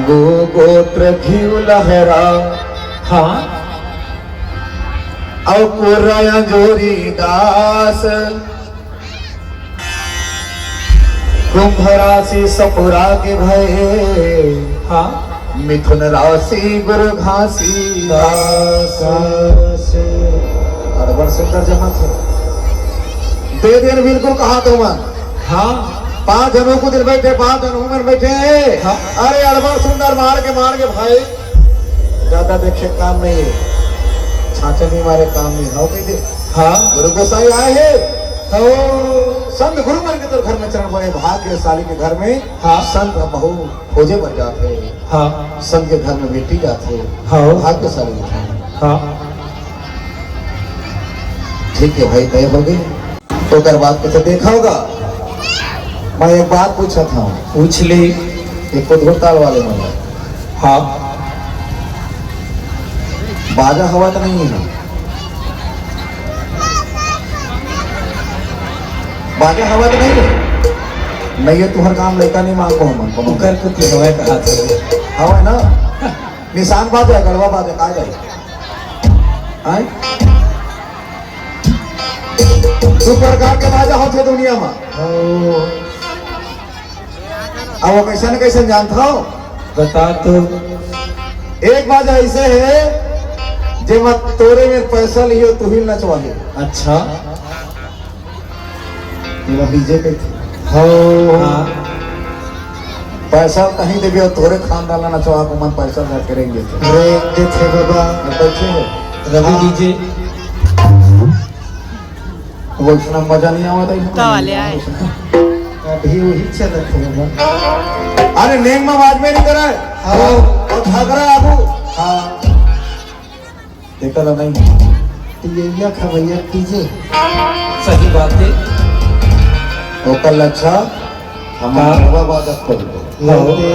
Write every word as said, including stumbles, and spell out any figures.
गो गोत्र घिउ लहरा, हाँ। अउ कुर्रा अंजोरी दास। कुंभ राशि सपुरा के भए, हाँ। मिथुन राशि गुरु घासीदास। अड़बड़ सुंदर जमत हे। दे देन बिल्कुल कहा तो मन। हाँ। पांच झन ओ कोती बइठे, पांच झन ओ मन बइठे। हाँ। अरे अड़बड़ सुंदर मार के, मार के भाई। जादा देखे काम नहीं हे, छाछे नहीं मारे काम नहीं हे, कहिथे। हाँ। गुरु गोसाई आए हे। हाँ। संत गुरु मन के तोर घर में चरण पड़े, भाग्यशाली के घर में। हाँ। संत बहु खोजे बर जाथे। हाँ। संत के घर में बेटी जाथे। हाँ। भाग्यशाली होथे। हाँ। ठीक हे भाई, तय होगे। ओकर बाद कुछ देखा होगा। मैं एक बात पूछत हंव। पूछ ले। एक को धुरताल वाले मन ला। हाँ। बाजा हवा तो नहीं हे ना? बाजा हवा तो नहीं हे? नहीं हे, तुंहर काम लइका नहीं मांगो हमन, कोनो ओकर कोती हवा कहा था। हवा ना? निशान बाजा, गड़वा बाजा, का जाए? हैं? दू प्रकार के बाजा होथे दुनिया में। ओ। अब वो कइसन कइसन जानत हव? बता तो। एक बाजा अइसे हे, जेमा तोरे मेर पैसा लियो, तुही नचवाही। अच्छा। तेला डीजे कहिथे। हो। हाँ। पैसा कहीं देबे अउ तोरे खानदान ला नचवा के मन पैसा झटके रेंग देथे। रेंग देथे बाबा। अब बइठे हे। रवि हाँ। डीजे। वो अइसना मजा नहीं आवत हे। का वाले आए? अभी वही चलत हे बाबा। अरे नेंग में आवाज में नहीं करे। हाँ। अउ घाघरा आबू। हाँ। देखा था नहीं। टीएया खवैया टीजे। सही बात हे। ओकर लच्छा हम का? गड़वा बाजा खोल दो। लो।